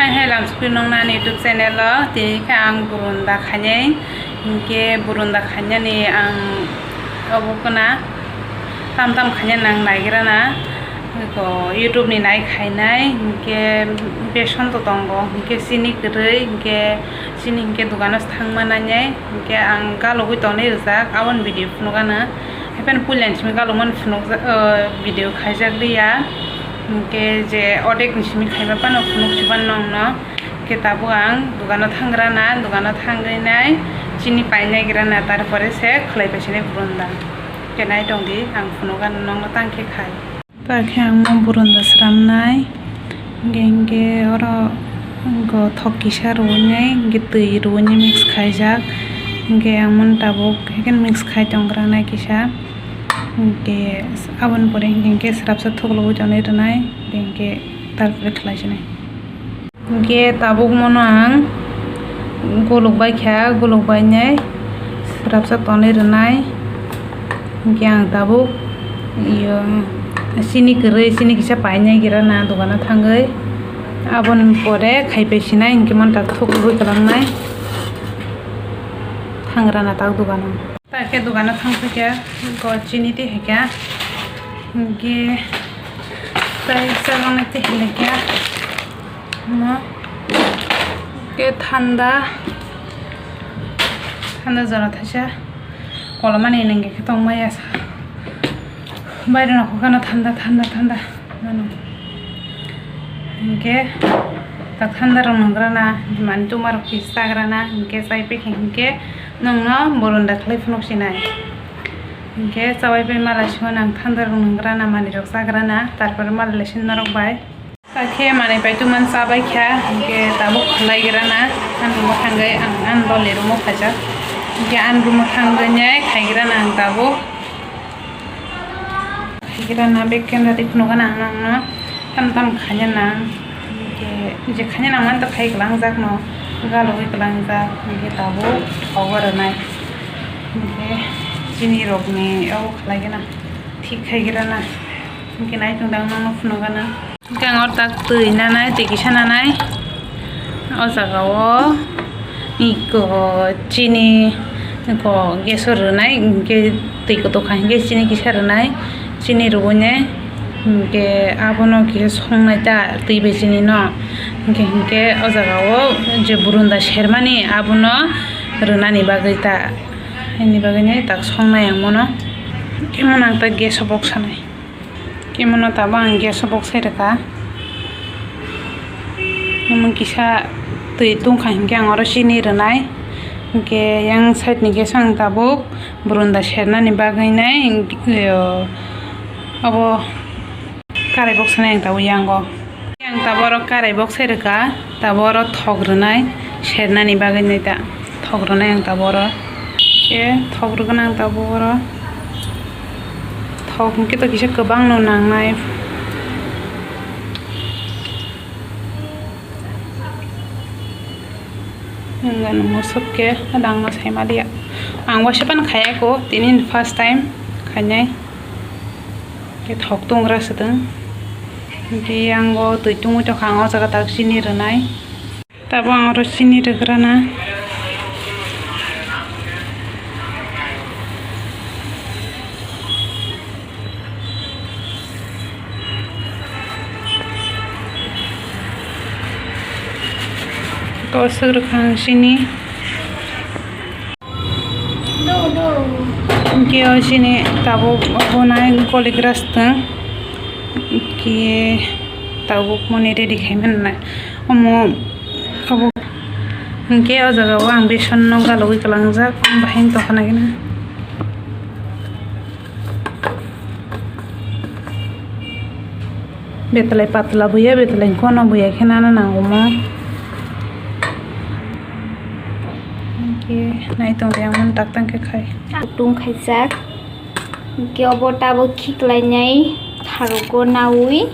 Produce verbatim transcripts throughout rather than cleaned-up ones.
Hai lamsukri nongna ani YouTube channel o, tini khe ang burunda khainai, hinkhe burunda khainani ang obo khna tam tam khainani ang naigrana, eko YouTube ni nai khainai, hinkhe beson to tongo, hinkhe chini kwrwi, hinkhe chini hinkhe dogano thangma nainai, hinkhe ang galogwi tonwi rijak, aboni video phunukgana. Haikhe puilani simi galukmani phunukjak, o, video khaijak liya. Hinkhe je odek ni simi khaiba phano phunuk siban nongno. Hinkhe tabuk ang dogano thangrana, dogano thangwi nai chini painai grana, tarpore se khwlai paisinai burunda. Hinkhe naitongdi ang phunukgana nongno tangkhe khai. Takhe ang mo burunda sramnai, hinkhe, hinkhe oro go thok kisa rwinai, hinkhe twi rwinai mix khaijak, hinkhe ang moni tabuk haikhe mix khai tongranai kisa, hinkhe aboni pore hinkhe, hinkhe srapsa thuklugwi tonwi rwnai, hinkhe tarpore khlai sinai. Hinkhe tabuk mono ang guluk bai kha, guluk bai nai srapsa tonwi rwnai. Hinkhe ang tabuk, iyo, chini kwrwi, chini kisa painai gira na dogano thangwi. Aboni pore khai pai sinai, hinkhe mantha thuklugwi kwlangnai, thangrana tak dogano. Takhe dogano thangphaikha, go chini twi haikha, hinkhe tei chwlangni twi hinlaikha, mo khe thanda, thanda jora thaisa kolomani nangkhe tongmaya sa. Baire no hokano thanda, thanda, thanda. Mano. Hinkhe tak thanda rok nwngrana, mani tuma rok kisa chagrana, hinkhe chai pekhe hinkhe nongno burunda khlai phunuk sinai. Hinkhe chawai pai mala simo nang thanda rok nwngrana, mani rok chagrana, tarpore mala lai sino norok bai. Takhe mani pai tuman chabai kha, hinkhe tabuk khlai grana, ang rumo thangwi ang, ang dole rumo khaijak. Hinkhe ang rumo thangwi nai khai grana ang tabuk. Khaigwrana bek camera twi phunukgana ang nokno tam tam khaina nang, hinkhe je khaina nang mani ta khai kwlangjak no, galogwi kwlangjak, hinkhe tabuk thogo rwnai, hinkhe chini rokni abo khlaigwna thik khaigwrana, hinkhe naitung dang nokno phunukgana. Hinkhe ang oro tak twi nanai, twi kisa nanai. O jaga o iko chini, iko gas o rwnai, hinkhe twi kotor kha hinkhe chini kisa rwnai, chini rwui nai, hinkhe abono kisa songnai ta twi bai chini no, hinkhe, hinkhe o jaga o je burunda sermani abono rwnani bagwi ta, haini bagwi nai tak songnai ang bono, hinkhe bono ang ta gas o bok sanai. Khe mono tabuk ang gas o bok sai rwkha. Omo kisa twi tungkha hinkhe ang oro chini rwnai. Hinkhe yang side ni gas o ang tabuk burunda sernani bagwi nai, abo karai bok sanai ang tabuk yang o. Ang tabuk oro karai bok sai rwkha. Tabuk oro thok rwnai, sernani bagwi nai ta. Thok rwnai ang tabuk oro. E, thok rwgwna ang tabuk oro. Thok hwnkhe to kisa kwbangno nangnai. Nwng ano mosok khe rangno saima liya. Ang waisa phano khaya kho, tini first time khainai. Khe thok tungra swtwng. Hinkhe yang o twi tungwi tongkha, ang o jaga tak chini rwnai. Tabuk ang oro chini rwgrana. Tosok rwkha ang chini. Hinkhe o chini tabuk obo nai goligra swtwng. Hinkhe tabuk moni ready khai mannai. Omo tabuk hinkhe o jaga o ang beson no galogwi kwlangjak, bahai tongkha nai kheno. Betalai patla buya, betalai kono buya khe nana nango mo. Hinkhe nai tong de ang tak tang khe khai. Tung khaijak. Hinkhe obo tabuk khiklainai tharugo naui.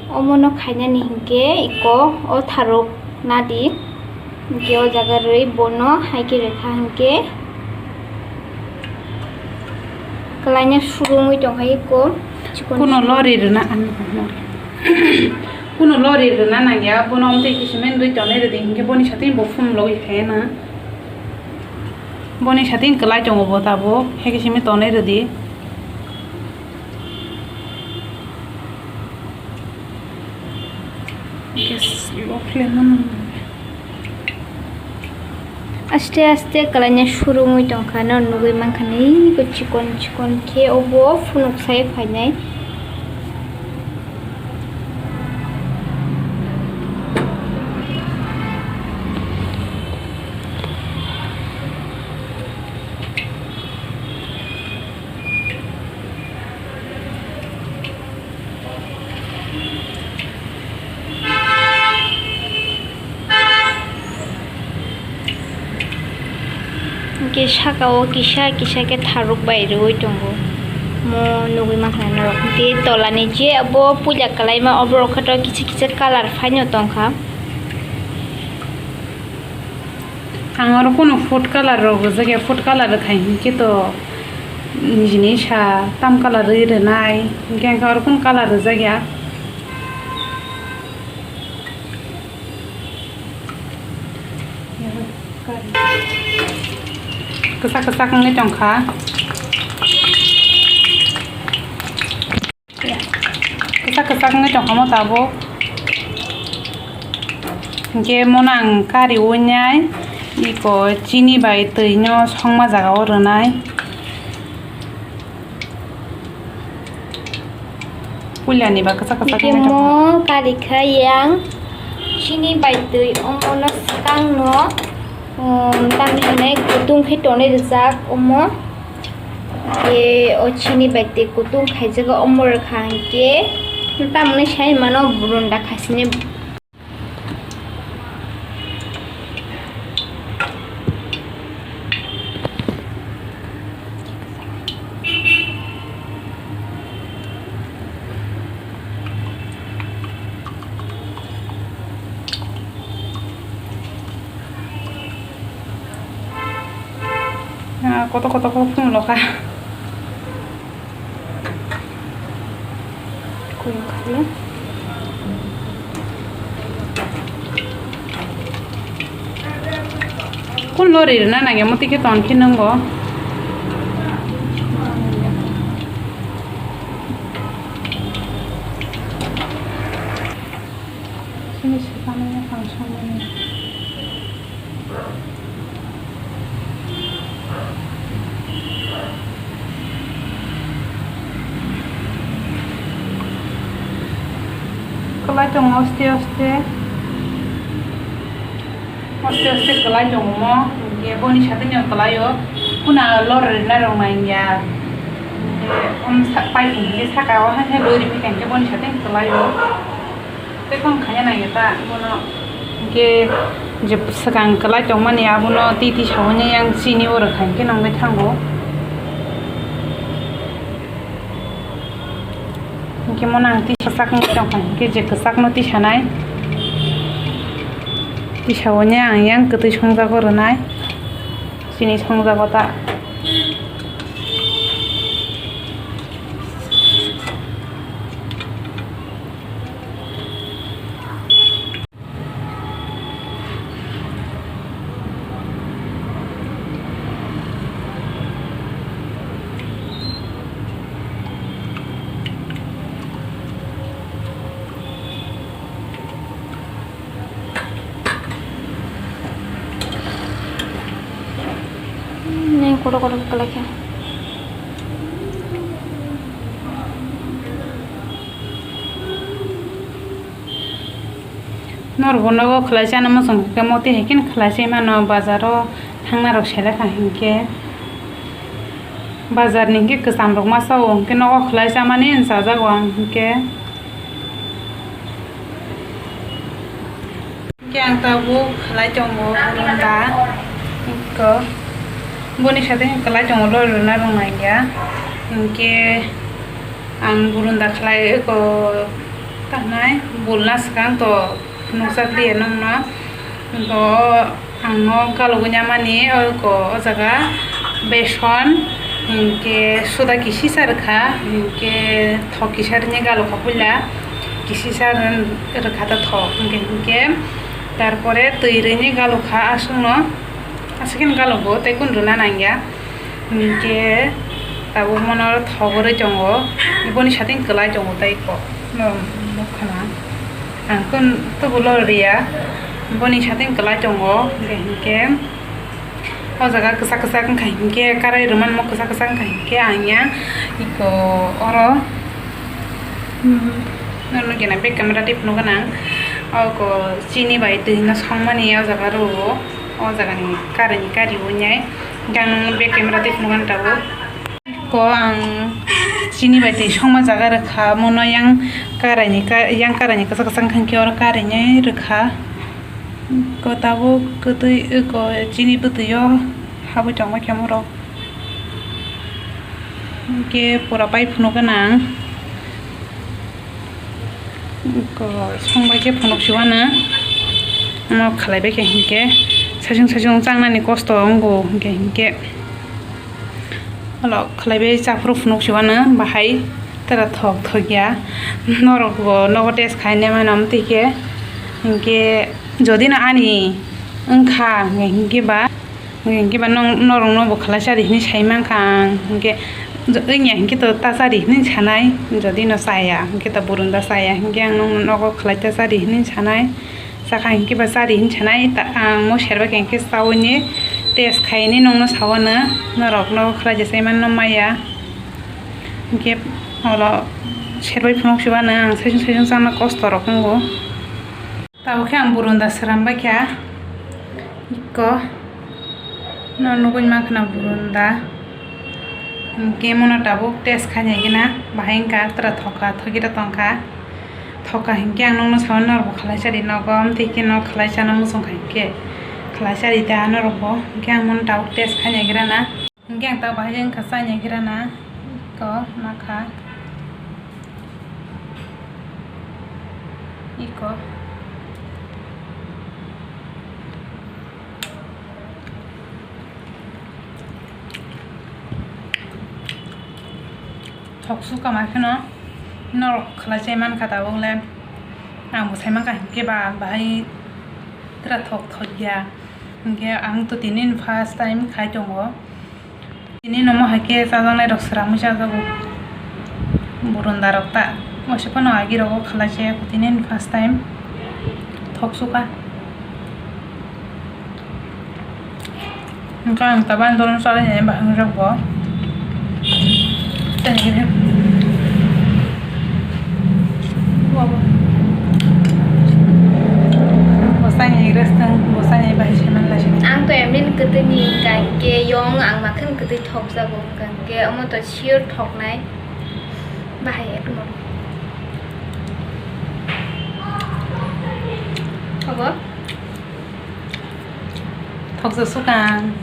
Omono khainani hinkhe iko o tharuk nadi. Hinkhe o jaga rwi bono hai khe rwkha hinkhe kwlaina surungwi tongkha iko chikon. Kuno chikon lori rwna ano. Kuno lori rwna nangya, bono amtwi kisimani rwi tonwi rwdi, hinkhe boni satwi bo phunuk logwi phaiya na. Boni satwi kwlai tongo bo tabuk, hai kisimani tonwi rwdi. Gas off khlaimano. Aste aste kwlaina surungwi tongkha, no nugwi mankha ni ko chikon chikon khe obo phunuk sai phainai. Hwnkhe saka o kisa kisa khe tharuk bai rwui tongo, omo nugui mankha norok. Hwnkhe tola ni je abo puila kwlaima oborok khe to kisa kisa colour phaino tongkha. Ang oro kunu food colour rok rijak ya, food colour rwkha hinkhe to nijini sa tam colour rwi rwnai, hinkhe ang khe oro kunu colour rijak ya. Kwchak kwchak wngwi tongkha. Kwchak kwchak wngwi tongkha mo tabuk. Hinkhe mono ang kari uinai iko chini bai twi no songma jaga o rwnai. Puila ni ba kwchak kwchak wngwi tongkha. Mo kari kha yang chini bai twi omo no swkang no, um, tamni hwnwi kutung khe tonwi rijak omo. Khe o chini bai twi kutung khaijago omo rwkha hinkhe tamoni sai mano burunda khasini. Ah, koto koto kok phunukha. Kun lori rwna nangya muti khe ton khe nwngo. Sini swkang nw pang songmani. Kwlai tongo aste aste. Aste aste kwlai tongo mo. Hinkhe boni satwi no kwlai o. Kuna lori rwna rwngmani ya. Hinkhe om sa-, pai hinkhe saka o hai hai lori phikha hinkhe boni satwi kwlai o. Tei phone khaina nangya ta, bono hinkhe je swkang kwlai tongmani abono twi twi saui yang chini o rwkha hinkhe nangbai thango. Hinkhe mono ang tisa sak wngwi tongkha hinkhe je kwchakno tisanai. Tisaui ang yang kwtwi songjago rwnai. Chini songjago ta. Neng kotor kotor kwlai kha. Norok bo nogo khwlai chana muchung khe moti hai khe khwlai chai mano, bazar o thangna rok selekha hinkhe bazar ni hinkhe kwcham rok ma sao hinkhe nogo khwlai chamani chajago ang hinkhe. Hinkhe ang tabuk khwlai tongo burunda, eko boni sathe kwlai tongo lori rwna rwngmani ya hinkhe. Ang burunda khlai eko tanai bulna swkang to nukjak liya nokno. Bo ang no galugwi namani eko o jaga beson hinkhe soda kisisa rwkha hinkhe thok kisa rini galukha puila. Kisisa rwkha ta thok, hinkhe hinkhe tarpore twi rwini galukha aswkno, aswkhe galogo tei kunu rwna nangya. Hinkhe tabuk mono thogorwi tongo, boni sating kwlai tongo tei kok no nukha na. Ang kun tubulo riya, boni sating kwlai tongo, hinkhe hinkhe. O jaga kwchak kwchak wngkha hinkhe, karai rwmani mo kwchak kwchak wngkha hinkhe ang ya iko oro, hmm, nono gena back camera tip phunukgo nang. Oko chini bai twi no songmani o jaga rwo, o jagani karai ni kari o nyai. Hinkhe ang nono back camera tip phunukgo nang tabuk. Ko ang chini bai twi songma jaga rwkha, mono yang karai ni ka-, yang karai ni kwchak kwchak wngkha hinkhe oro karai ni rwkha. Ko tabuk kwtwi, ko chini bwtwi o habwi tongma khe morok. Hinkhe pura pai phunukgo nang. Ko songbai khe phunuk si uanw. Omo khlai bai khe hinkhe saichung saichung changnani kosto wngo hinkhe hinkhe. Olo khlaiwi chaphuru phunuk si uanw bahai tera thok thok ya. Norok bo nogo test khainai mano amtwi khe. Hinkhe jodi no ani wngkha hinkhe ba, hinkhe ba nong-, norok no bo khlai chari hinwi sai mankha ang. Hinkhe wngya hinkhe to ta chari hinwi sanai, jodi no chaya hinkhe to burunda chaya hinkhe ang nong nogo khlai ta chari hinwi sanai. Chakha hinkhe ba chari hinwi sanai, ta-, ang mo serbai khe hinkhe chaui ni test khai hinwi nongno saui anw, norok no khlai jesa iman no maya. Hinkhe olo serbai phunuk si uanw ang saichung saichung chana kosto rok wngo. Tabuk khe ang burunda sram bai kha, iko. No nugui mankha na burunda. Hinkhe mono tabuk test khainai gina bahai wngkha, tra thoka thoki da tongkha. Thoka hinkhe ang nokno saui norokbo khlai chari nogo, amtwi khe nok khlai chana muchungkha hinkhe khlai chari ta norokbo. Hinkhe ang mono tabuk test khainai gira na. Hinkhe ang tabuk bahai wngkha chainai gira na. Iko nakha. Iko. Thok sukha ma kheno norok khlai chai mankha tabuk le. Ang bo sai mankha hinkhe ba bahai tra thok thok ya. Hinkhe ang to tini first time khai tongo. Tini nomo hai khe chajaknai rok swrangwi chajago. Burunda rok ta. Waisa phano agi rogo khlai chaya tini first time. Thok sukha. Hinkhe ang tabuk ani dol no chalai nai bahai rok bo. Tei Bosai ni restaurant, bosai ni bahai se man lai se. Ang to emni kwtwi ni hwnkha hinkhe yong ang makhan kwtwi thokjago hwnkha hinkhe omo to sure thoknai bahai ekdom. Obo? Thokjak sukha ang,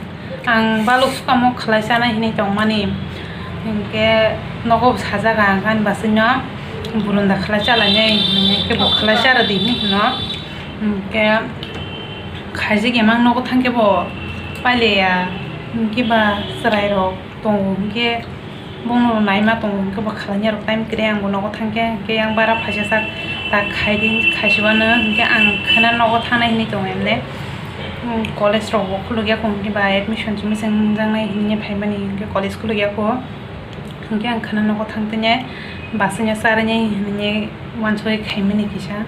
ang baluk sukha mo khlai chanai hinwi tongmani. Hinkhe nogo bo sajak ang ani bwswino burunda khlai chalainai hinwi khe bo khlai charwdi hinwi hino. Hinkhe khaijak emang nogo thangkhe bo pailiya, hinkhe ba chwrairok tongo hinkhe. Bono naima tongo hinkhe bo khlainai rok time kwrwi ang bo nogo thangkhe hinkhe yang bara phaisa sak tak khai di khai se uanw hinkhe ang khwna nogo thangnai hinwi tongo emne. College rok bo khuluk ya kho hinkhe ba admission simi se wngjaknai hinwi phaimani hinkhe college khuluk ya kho hinkhe ang khwna nogo thang tini bus wngya charwini hinwi uansugwi khaimani kisa.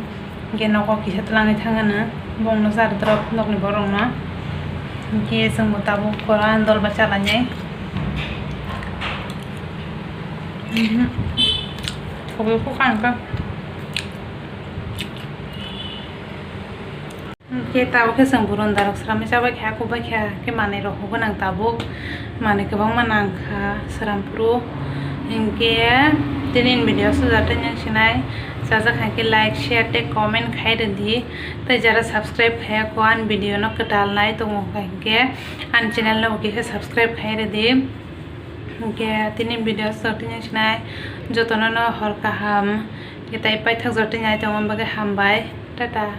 Hinkhe nogo kisa twlangwi thangano bongno chari drop nokni borokno. Hinkhe chwngbo tabuk kora dol bai chalainai. Mhm. Khoboi kok ang kha. Hinkhe tabuk khe chwng burunda rok swrangwi chabai kha, kubai kha, hinkhe manwi rok hubunang tabuk. Manwi kwbangma nangkha swrang phuru. Hinkhe tini video suja tei nang sinai chajak hai khe like, share tei comment khai rwdi. Tei jara subscribe khaiya kho ani video no kwtal nai tongo hinkhe ani channel no bo kisa subscribe khai rwdi. Hinkhe tini video suja tei nang sinai jotono no hor kaham. Hinkhe tei paithak joto nai tongma bagwi hambai. Tata.